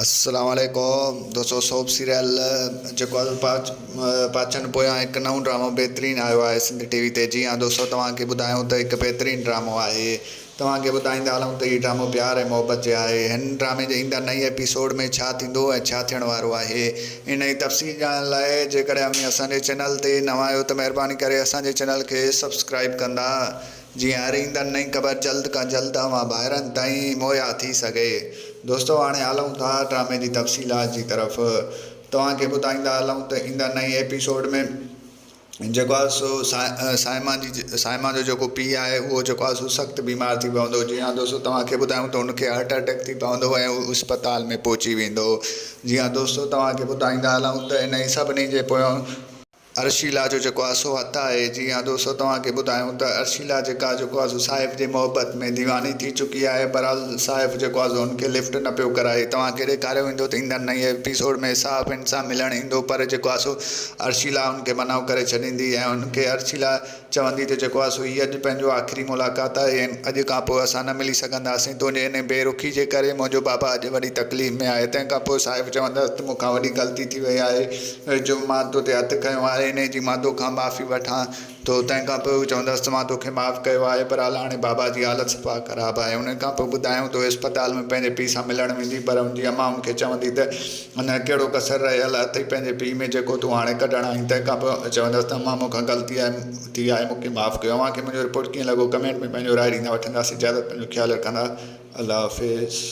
السلام عليڪم دوستو سوپ سيريل جيڪو آهي پاڇن پويان هڪ نئون ڊرامو بهترين آيو آهي سنڌ ٽي وي تي جي ها دوستو توهان کي ٻڌايون ته هڪ بهترين ڊرامو آهي توهان کي ٻڌائيندا هلون ته هي ڊرامو پيار ۽ محبت جي آهي هن ڊرامي جي ايندڙ نئين ايپيسوڊ ۾ ڇا ٿيندو ۽ ڇا ٿيڻ وارو آهي ان جي تفصيل ڄاڻڻ لاء جيڪڏهن اوهين اسان جي چينل تي نوان آهيو ته مهرباني ڪري اسان جي چينل کي سبسڪرائب ڪندا جيئن هر ايندڙ نئين خبر جلد کان جلد اوهان ڀائرن تائين مهيا ٿي سگهي. دوستو هاڻي هلون ٿا ڊرامي جي تفصيلات جي طرف. توهان کي ٻڌائيندا هلون ته ايندڙ نئين ايپيسوڊ ۾ جيڪو آهي سو صائمه جي صائمه جو جيڪو پيء آهي اهو جيڪو آهي سو سخت بيمار ٿي پوندو جي ها دوستو توهان کي ٻڌايون ته ان کي هارٽ اٽيڪ ٿي پوندو ۽ هو اسپتال ۾ پهچي ويندو جي ها دوستو توهان کي ٻڌائيندا هلون ته انهي سڀني جي پويان ارشيلا جو جيڪو آهي سو هٿ آهي. جي ها دوستو توهان کي ٻڌايون ته ارشيلا جيڪا جيڪو آهي سو صائف جي محبت ۾ ديواني ٿي چڪي آهي بهرحال صائف جيڪو آهي سو هن کي لفٽ نه پيو ڪرائي توهان کي ڏيکاريو ويندو ته ايندڙ نئين ايپيسوڊ ۾ صاحب هن سان ملڻ ايندو پر جيڪو آهي سو ارشيلا هن کي منع ڪري ڇڏيندي ۽ هن کي ارشيلا چوندي ته جيڪو آهي سو هي اڄ پنهنجو آخري ملاقات آهي ۽ اڄ کان پوء اسان نه ملي سگهنداسين. تنهنجي انهي بي رخي جي ڪري منهنجو بابا اڄ وڏي تڪليف ۾ آهي. تنهن کان پوء صاحب چوندس ته مون کان وڏي غلطي ٿي وئي آهي جو مان تو تي هٿ کنيو آهي انهي جي مان تو کان معافي وٺان ٿو. تنهن کان پوء هو چوندس ته مان توکي معاف ڪيو آهي پر هل هاڻي بابا جي حالت صفا خراب آهي. انهي کان پوء ٻڌايائون ته هو اسپتال ۾ پنهنجي پيء سان ملڻ ويندي پر هن جي امان هن کي چوندي ته اڃا ڪهڙو ڪسر رهيل اٿئي پنهنجي پيء ۾ جيڪو تون هاڻي ڪڍڻ آئين تنهن کان پوء چوندس ته امان مون کان غلطي آهي ٿي آهي مون کي معاف ڪيو اوهان کي منهنجو رپورٽ ڪيئن لڳو ڪمينٽ ۾ پنهنجو راء ڏيندا وٺنداسين اجازت پنهنجو خيال رکندا الله حافظ.